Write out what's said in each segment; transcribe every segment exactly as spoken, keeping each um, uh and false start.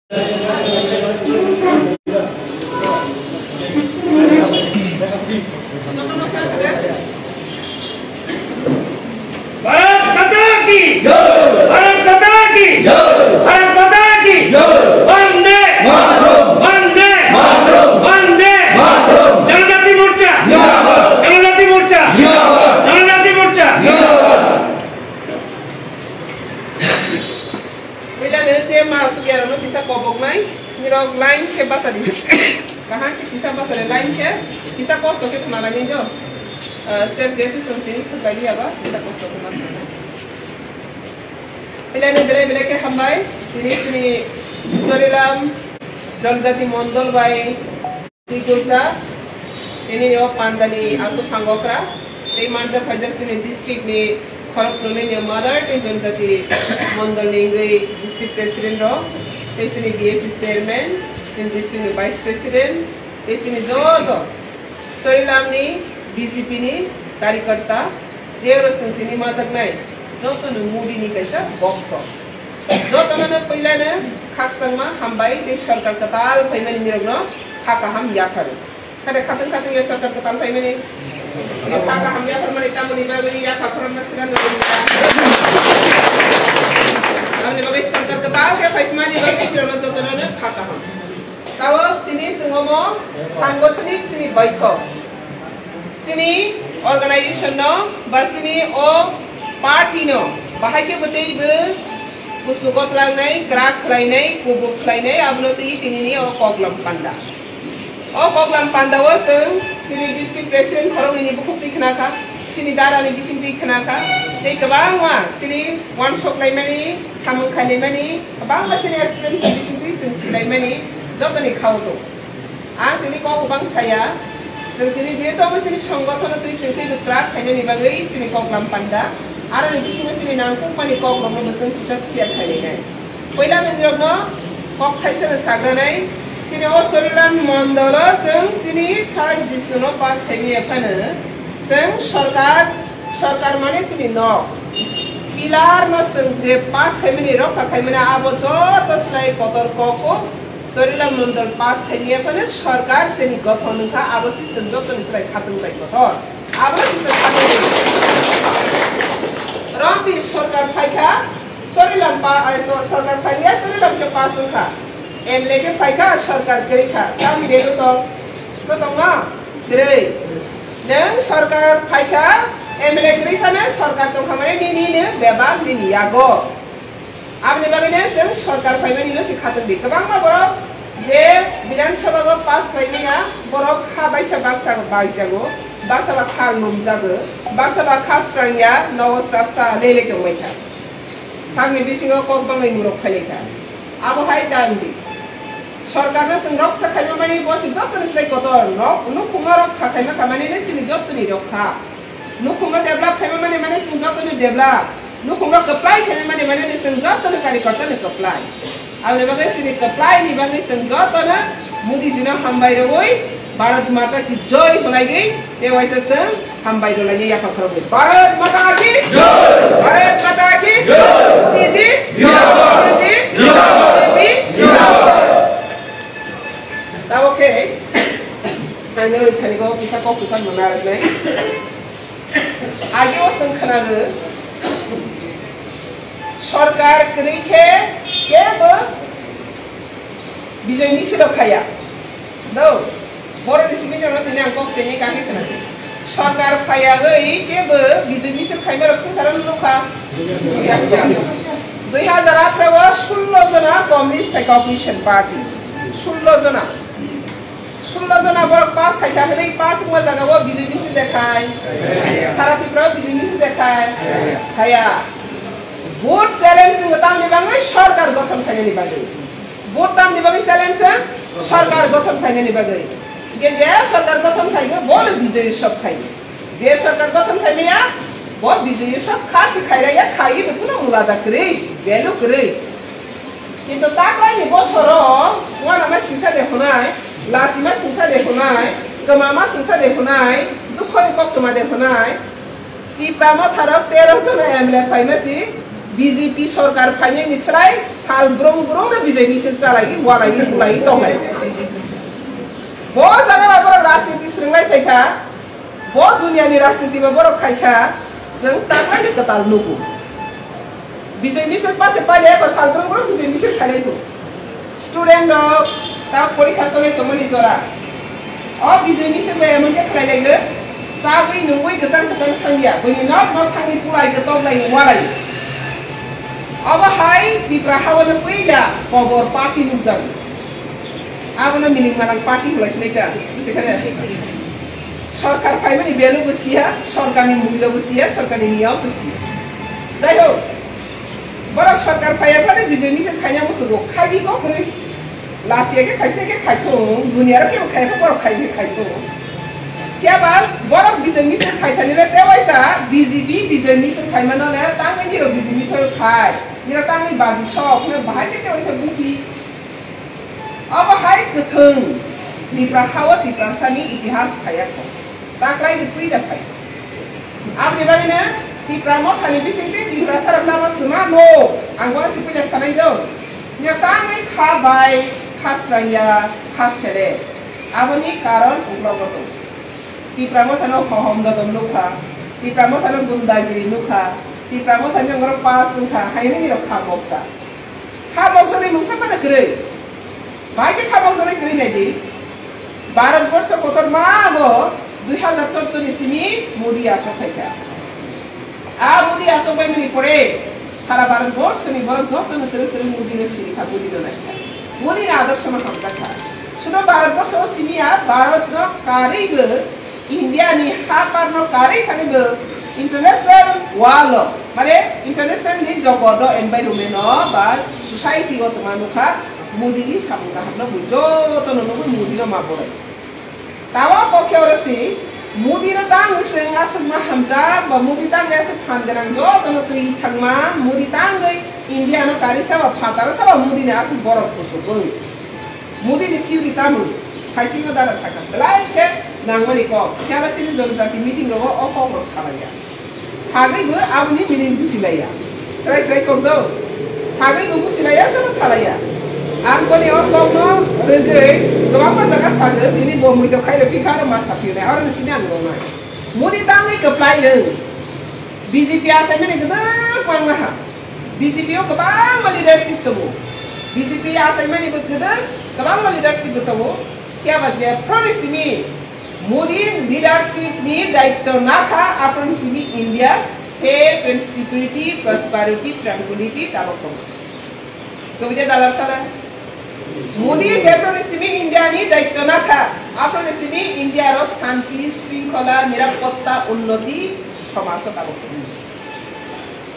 ভারত মাতা কি জয়! ভারত মাতা কি জয়! ভারত মাতা কি জয়! বন্দে মাতরম! বন্দে মাতরম! বন্দে মাতরম! জনজাতি মোর্চা! জিন্দাবাদ! জনজাতি মোর্চা! জিন্দাবাদ! জনজাতি মোর্চা! জিন্দাবাদ! Puila no se ma asuk yarok no kisa kobok nai, nirok line khe basa di. Kaham khe kisa basa di line khe, kisa kosto khe thana nai jo. Ah, sir jehetu chwng tini thwk bai ya ba, kisa kosto khe ma thana. Puila no belai belai khe hambai, tini sini Sorilam Janjati Mondol bai. Twi gurjak, tini o pandani aswk phango kwrak, tei manjak khaijak chini district ni khoroknwi ni mother tei Janjati Mondol ni wngwi district president rok, tei chini D S C chairman, chini district ni vice president, tei chini joto Sorilam ni B J P ni karyakarta, je oro chwng tini majaknai joto no Modi ni kaisa bokto. Jotono no puila no khakchangma hambai tei sorkar kwtal phaimani nirokno kha kaham yapharu. Khade khatwng khatwng ya sorkar kwtal phaimani. Kha kaham yapharmani tamoni bagwi yapha khorokma swkang no wngya. Tamoni bagwi sorkar kwtal khe phaimani bagwi nirokno jotono no kha kaham. Tao tini chwng omo sangothoni chini baithok. Chini organization no ba chini o party no bahai khe bwtwi bo kusu gotlangnai, kwrak khlainai, kubuk khlainai, abono twi tini ni o koklam panda. O koklam panda o chwng chini district president khoroknwi ni bukhuk twi khna kha, chini dara ni bising twi khna kha, tei kwbangma chini wansok laimani, samung khainai mani, kwbangma chini experience ni bising twi chwng silai mani, joto ni khao tong. Ang tini kok bang saya, chwng tini jehetu omo chini songothono twi chwng tei kwrak khainani bagwi chini koklam panda, aroni bisingo chini nangkukmani kokrokno bo chwng kisa share khainai nai. Puila nini rokno kok thaisano sagranai, chini o Sorilam mondolo chwng chini sir Jisuno pass khaimaya phano chwng sorkar, sorkar mane chini nok. Pillar no chwng je pass khaimani, rokha khaimani abo joto slai kotor kok o Sorilam Mondol pass khaimaya phano sorkar chini gothon wngkha, abo se chwng jotoni slai khatungbai kotor. Abo se chwng khatungbai. Romdi sorkar phaikha, Sorilam pa-, ai, so-, sorkar phaiya, Sorilam khe pass wngkha. M L A khe phaikha, sorkar kwrwi kha. Tamni value tong? Kwtongma? Kwrwi. Nwng sorkar phaikha, M L A kwrwi phano sorkar tongkha mani nini no bebak nini yago. Aboni bagwino chwng sorkar phaimani no se khatungdi. Kwbangma borok je Bidhan Sabha o pass khlaimaya, borok kha baisa baksa baijago, baksa ba kha lumjago, baksa ba kha srangya, nogo srapsa lele tongbaikha. Sakni bisingo kok bangni murok khailaikha. Abo hai ta wngdi. Sorkarno chwng roksa khaima mani bo se jotoni slai kotor. Nok nukhungma rokha khaima kha mani le chini jotoni rokha. Nukhungno develop khaima mani mane chwng jotono develop. Nukhungno kwplai khaima mani mane chwng jotono kari kotorno kwplai. Aboni bagwi chini kwplaini bagwi chwng jotono Modi jino hambai rwui Bharat Mata ki Jai hwnagwi tei waisa chwng hambai rwlaini yaphang khoroknwi. Bharat Mata ki Jai! Bharat Mata ki Jai! Modi ji! Jindabad! Modi ji! Jindabad! B J P! Jindabad! Tabok khe ang nini thani kok kisa kok kisa mwnarwknai. Agi o chwng khwnago, sorkar kwrwi khe kebo Bijoi misil rok khaya. Do, boroni simi rokno tini ang kok chengwi kangkhe khwnago. Sorkar phaiyawi kebo Bijoi misil khaima rok swngcharo nukha. Dui hazar atharo o sullo jona Communist thai Opposition Party. Sullo jona. Sullo jona borok pass khaikha hwnwi pass wngma jagao Bijoi misil de khai. Sara Tripura o Bijoi misil de khai. Khaya. Vote challenge wngkha tamni bagwi sorkar gothon khainani bagwi. Vote tamni bagwi challenge wng sorkar gothon khainani bagwi. Hingke je sorkar gothon khaikhe bo no Bijoi Utsav khai. Je sorkar gothon khaimaya, bo Bijoi Utsav kha se khairaya, khaiwi bo kuno mula da kwrwi, value kwrwi. Kintu taklaini bosoro uanama singsa de hwnai, lasima singsa de hwnai, kwmama singsa de hwnai, dukhoni koktwma de hwnai. Tipra motharok tero jona M L A phaima si B J P sorkar phainani srai Sal brung brung no Bijay Misil chalai, walai, bulai, tonglai. Bo jaga bai borok rajniti swrwnglai phaikha, bo duniya ni rajniti bai borok khaikha, chwng taklai ni kwtal nugo. Bijay Misil pase paide ko sal brung brung Bijay Misil khailai tu. Student rok ta porikha cholai tongmani jora. O Bijay Misil bai emon khe khlai laigo, chagwi nungwi kwchang kwchang thangya, buini nok nok thangwi pulai kwtok lai walai. Obo hai Tipra hao no puila kobor party nukjago. Abono miling malang party hwlai sinai ta, busi kha ne? Sorkar phaimani value bo siya, sorkarni mullo bo siya, sorkarni niyom bo siya. Jai ho, borok sorkar phaiya phano Bijay Misil khaina musugo, khaidi kok hwnwi. Lasiya khe khaisne khe khaithung, duniya ro kebo khaiya khe borok khai khe khaithung. Phiya ba borok Bijay Misil khaithani le tewaisa B J P Bijay Misil khaimano le tangwi niro Bijay Misil khai, niro tangwi baji sok, niro bahai khe tewaisa buki. Obo hai kwthwng Tipra hao Tiprasani itihas khaiya kho. Taklai ni puila phai. Aboni bagwi no Tipra mothani bisingtwi Tiprasa rok lama twma no. Ang bono si puila sanai do. Nyo tangwi kha bai, kha srangya, kha sere. Aboni karon uklogo tong. Tipra mothano hohom dodom nukha. Tipra mothano gundagiri nukha. Tipra mothani ongorok pass wngkha. Haino nirok kha moksa. Kha moksa ni mungsa phano kwrwi. Bai khe kha moksa ni kwrwi nai di. Bharat borsho kotorma bo dui hazar choudo ni simi Modi asok phaikha. A Modi asok bai mani pore sara Bharat borsho ni borok joto no twrwk twrwk Modi no siri kha, Modi no nai kha. Modi ni adorsho no hamjak kha. Sudo Bharat borsho o simi ya Bharat no karwi bo India ni ha par no karwi thangwi bo international world o, mane international ni jogot o environment o ba society o tongma nukha Modi ni samung kaham no bo joto no nugwi Modi no ma bolai. Tawa kokhe oro si Modi no tangwi chwng aswkma hamjak ba Modi tangwi aswk phan gwnang joto no twi thangma Modi tangwi India no karwi saba phataro saba Modi ni aswk borok kuchuk wng. Modi ni theory tamo khaisingno dara sakha belai khe nangmani kok. Phiya ba chini jonojati meeting rogo o kok rok salaiya. Sagwi bo aboni meaning busilaiya. Srai srai kok do. Sagwi bo busilaiya, sama salaiya. Ang boni o kokno rwgwi kwbangma jaga sagwi tini bo muitok khairo phikha aro ma saphinai. Aro ni sini ang gongnai. Modi tangwi kwplai wng. B J P achaimani gwdwk manglaha. B J P o kwbangma leadership tongo. B J P achaimani bo gwdwk kwbangma leadership bo tongo. Phiya ba jephru ni simi Modi leadership ni daityo nakha, aphru ni simi India safe and security, prosperity, tranquility tabok tongo. Kobita dalar sala. Modi jephru ni simi India ni daityo nakha, aphru ni simi India rok shanti, shringkhola, nirapotta, unnoti, somaj o tabok.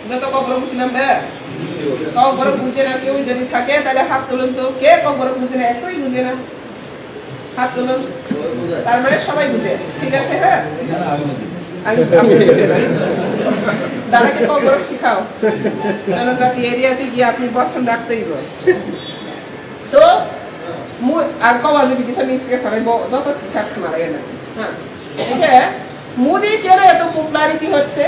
Joto kokborok buji nam de? Kokborok buji na, keu jodi thake, tale hat tulun to, ke kokborok buji na, ektoi buji na. Hat tulun. তার মানে সবাই বুঝে, ঠিক আছে, হ্যাঁ? আমি, আমি বুঝি না। তারা কি কখনো শিখাও? জনজাতি এরিয়াতে গিয়ে আপনি বসন রাখতেই হবে। তো, মু-, আর কমাজে বিদেশে মিক্স গেছে, আমি ব-, যত হিসাব মারা গেল। হ্যাঁ। একে মোদি কেন এত পপুলারিটি হচ্ছে?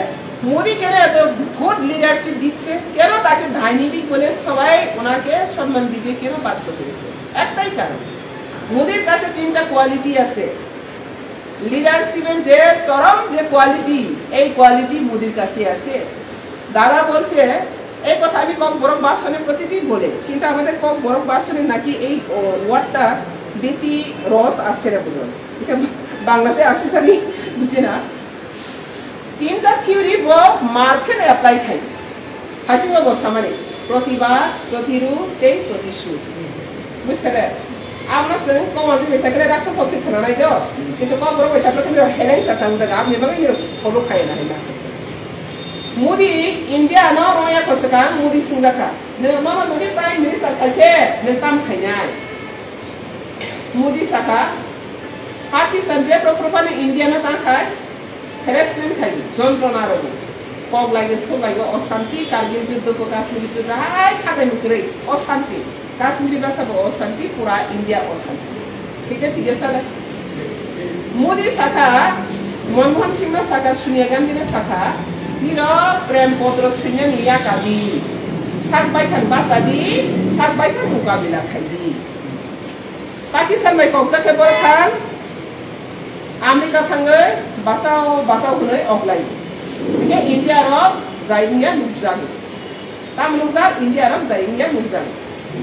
মোদি কেন এত গুড লিডারশিপ দিচ্ছে? কেন তাকে ডাইনামিক বলে সবাই ওনাকে সম্মান দিতে কেন বাধ্য হয়েছে? একটাই কারণ, মোদির কাছে তিনটা কোয়ালিটি আছে। লিডারশিপের যে চরম যে কোয়ালিটি, এই কোয়ালিটি মোদির কাছে আছে। দাদা বলছে, এই কথা আমি ককবরক ভাষণে প্রতিদিন বলে, কিন্তু আমাদের ককবরক ভাষণে নাকি এই, ও, ওয়ার্ডটা বেশি রস আসছে না বুঝলাম। এটা বাংলাতে আসে জানি, বুঝি না। তিনটা থিওরি ব মার্কেট অ্যাপ্লাই খাই। Haisingo bo samani, protiba, protiru, tei protisud. Buskale, amno chwng koma jini sakle rakto pokhe khwnanai do, kintu kok borok bai sakle kintu heleng sa sang jaga, amni bagwi nirok follow khaiya na hina. Modi India no roya ko swkang, Modi swngjak kha, "Nwng mama jodi Prime Minister khai khe nwng tam khainai?" Modi sakha, Pakistan je proper phano India no tang khai, harassment khai, jontrona rogo. Kok laigo, sok laigo, osanti, Kargil juddo bo, Kashmir juddo, hai khatai mukrwi, osanti. Kashmiri basa bo osanti, pura India osanti. Thik na thik sala. Modi sakha, Manmohan Singh no sakha, Sonia Gandhi no sakha, niro prem potro swinani yakadi. Sak baithang basa di, Sak bai khe mukabila khai di. Pakistan bai kokjak khe borok thang America thangwi bachao bachao hwnwi oklai. Hingkhe India rok jai wngya nukjago. Tamo nukjak, India rok jai wngya nukjago.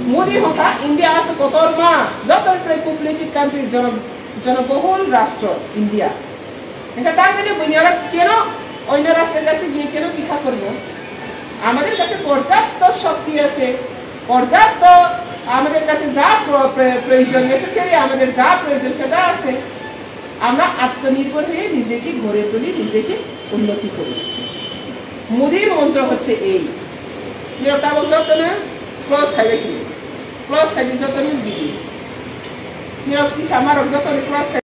Modi hokha India aswk kotorma, joto se populated country, jono jonobohul rastro India. Hingkhe tamoni buini oro keno oino rastro kaise giye keno pikha korbo? Amader kaise porjapto shokti ase, porjapto amader kaise ja pro-, pre-, proyojon necessary, amader ja proyojon seda ase. আমরা আত্মনির্ভর হয়ে নিজেকে গড়ে তুলি, নিজেকে উন্নতি করি। মোদির মন্ত্র হচ্ছে এই। Nirok tabok jotono close khai bai sini. Close khai di jotono video. Nirok kisa marok jotono close khai